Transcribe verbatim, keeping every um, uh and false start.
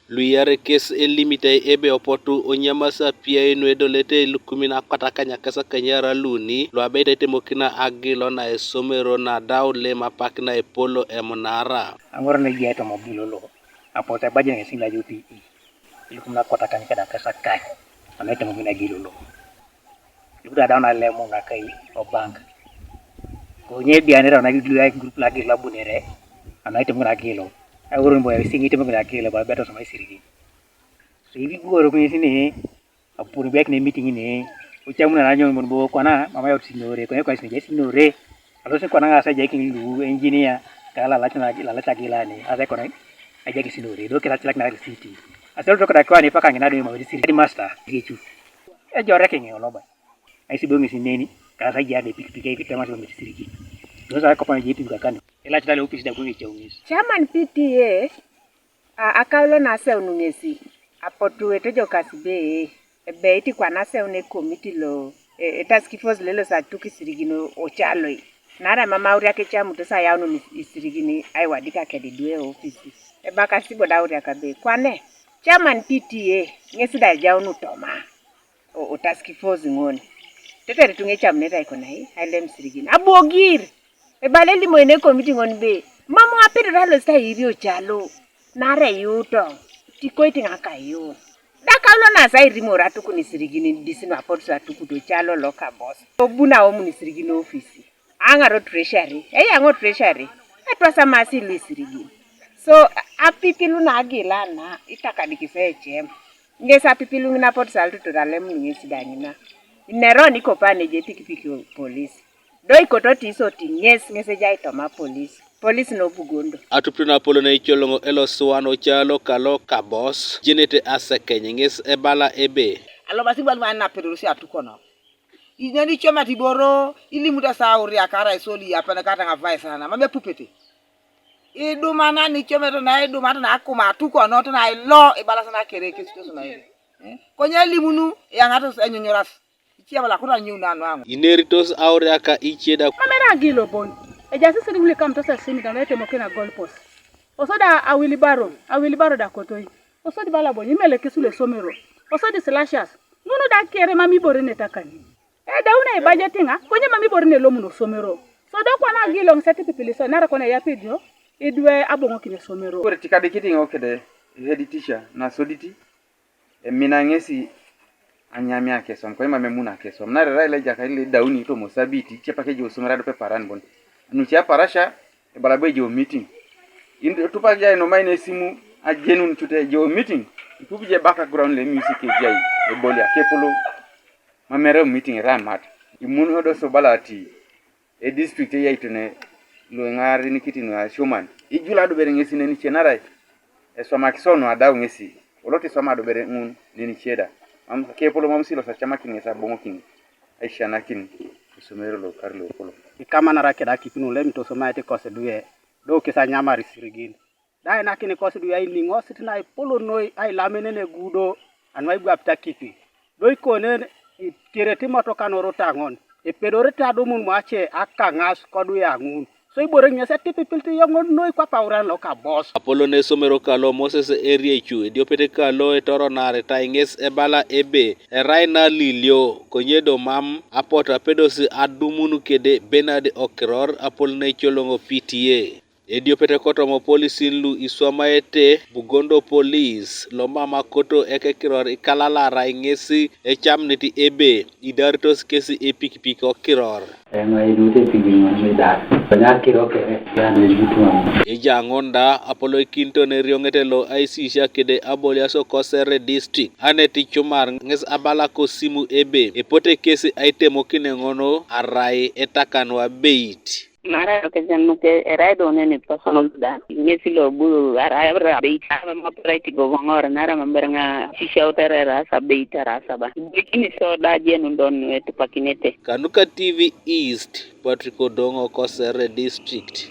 Luiyare kes elimitai ebe opotu onyamas apiai nuedolete ilukumin akwatakany akesakany ara luni luabeit aitemokina agilo na esomero nadau lem apak na epolo emunara. Aŋor nejiai tomobilolo apotu ebaje ŋesi najo P E ilukumin akwatakany keda akesakany anaitemokina agilolo. Ibu da daun alemu nakai o bank. Konye bianere na gidlu ya group la gidlu abunere. Ana item na gilo. Ai urun boy singi item na gilo ba beto sama isirigi. So ibi goro kuni sini apun biak ne meeting ni. Ucamu na nyo mon bo kwana mama ya sinore konye kwa sini sinore. Alo se kwana ngasa jai kin lu engineer kala la chana la la chagila ni. Asa kwana ajaki sinore do kila chila na city. Asal to kada kwani paka ngina do ma sirigi master. Gichu. Ejore kingi olobai. Aisibo ŋesi neni kasa jade pikipiki aipik tama sibomit siriki. Dosa kopa na jepik kakani. Ila chita le opisi da kuŋe cheuŋes. Chairman P T A a akaulo na aseun ŋesi apotu etojokas be ebe itikwa na aseun ekomiti lo e, e task force lelo sa tuk isirigin ocaloi. Nara mama auriak ecamutos ayaunun isirigin aiwadik akedi du eofisi. Ebakasi boda auriak be kwane chairman P T A ŋesi da ejaunu toma o, o task force ŋon. Tetere tuŋ ecamunete aikonai ailem sirigin abwogir. Ebala elimoin ekomiti ŋon be mam apedor alosit airi ocalo naarai iuto tikoit ŋakaiu. Dakau lo nasa irimor atukun isirigin dis nuapot atukut ocalo lokabos obun aomun isirigin ofisi. Aŋaro treasury eyaŋo treasury etwasamasi lu isirigin. So apipilu na agila na itakadikis ecem ŋes apipilu ŋina apotu sa lututor alemun ŋes da ŋina. Inero nikopa neje pikipiki polis do ikoto tisoti ŋes ŋes ejai toma polis polis nobugondo. Atuptun apolon eicoloŋo elosuan ocalo kalo kabos jenete asekeny ŋes ebala ebe. Alobasi bwalimu anapedorosi atukono. Ineni icomete iboro ilimut esauri akara isoli apenekata ŋavai sana mam epupete. Idumana nicomete na idumat na akuma atukonot na ilo ibalas na kere kesitos na ile. Eh? Konye elimunu iyaŋatos enyonyoras. Icie bala kota nyeu nanu aŋo. Ineritos auriaka icie da. Mam era agilo bon. Ejaas siriŋ luikamutos esimit na etemokin agolpos. Osodi awilibaro, awilibaro da kotoi. Osodi bala bon imelekis luesomero. Osodi slashers. Ŋunu da kere mam ibore netakani. Edauna ibajeti ŋa konye mam ibore nelomun osomero. Sodo kwana agiloŋ setipipiliso nara kwana eyapidio idwe aboŋokin esomero. Kore tikadikiti ŋo kede head teacher nasoditi emina ŋesi anyamia akeswam konye mam emuna akeswam nara erai lo ejakait lo edauni tomosabiti cepak ejou osomero adupe paran bon. Nuce aparasia ebala bo ejou meeting. Itupak ja inomai nesimu ajenun cut ejou meeting. Ipup je background le music ejai ebolia kepolo. Mam erai meeting erai amat. Imun odo sobala ati edistrict eyaitene lueŋaarinikiti nuasioman ijula adubere ŋesi nenice narai eswamakisio nuadau ŋesi olot iswama adubere ŋun nenice da. Mam kepolo mam silos acamakin ŋesi aboŋokin aisianakin esomero lokar lokolo. Ikamanara keda akipi nulemit osomaete kosi duwe do kes anyamar isirigin. Dainakin kosi du ainiŋosit naepolon noi ailamenene gudo anuaibwapit akipi. Do ikonen itieret imotoka noruta ŋon epedorete adumun mace akaŋas kodui aŋun. So ibore ŋes etipipilit yoŋon noi kwap auran lokabos. Apolon esomero kalo Moses Eriecu ediopet kalo etoronaritai ŋes ebala ebe erai nalilio konye do mam apot apedosi adumun kede Bernard Okiror apolon ecoloŋo P T A. Ediopet kotoma polisin lu iswamaete Bugondo Police lomam akoto ekekiror ikalalarai ŋesi ecamunit ebe idaritos kesi epikipik okiror. Eŋaidute pigiŋon midas konyakiro kere yanejutwan. Ejaŋon da apoloikinton erioŋet lo aisisia kede aboliaso kosere district anet icumar ŋes abala kosimu ebe epote kesi aitemokineŋono arai etakanua abeit. Mara lokejan nuke erai do neni personal da ŋesi lo bu arai abra abeit amam operait gogoŋor nara mamber ŋa sisiautere eras abeit aras aba ibekini so da jenun do nuetupakinete. Kanuka T V East, Patrick Odongo, Kosere District.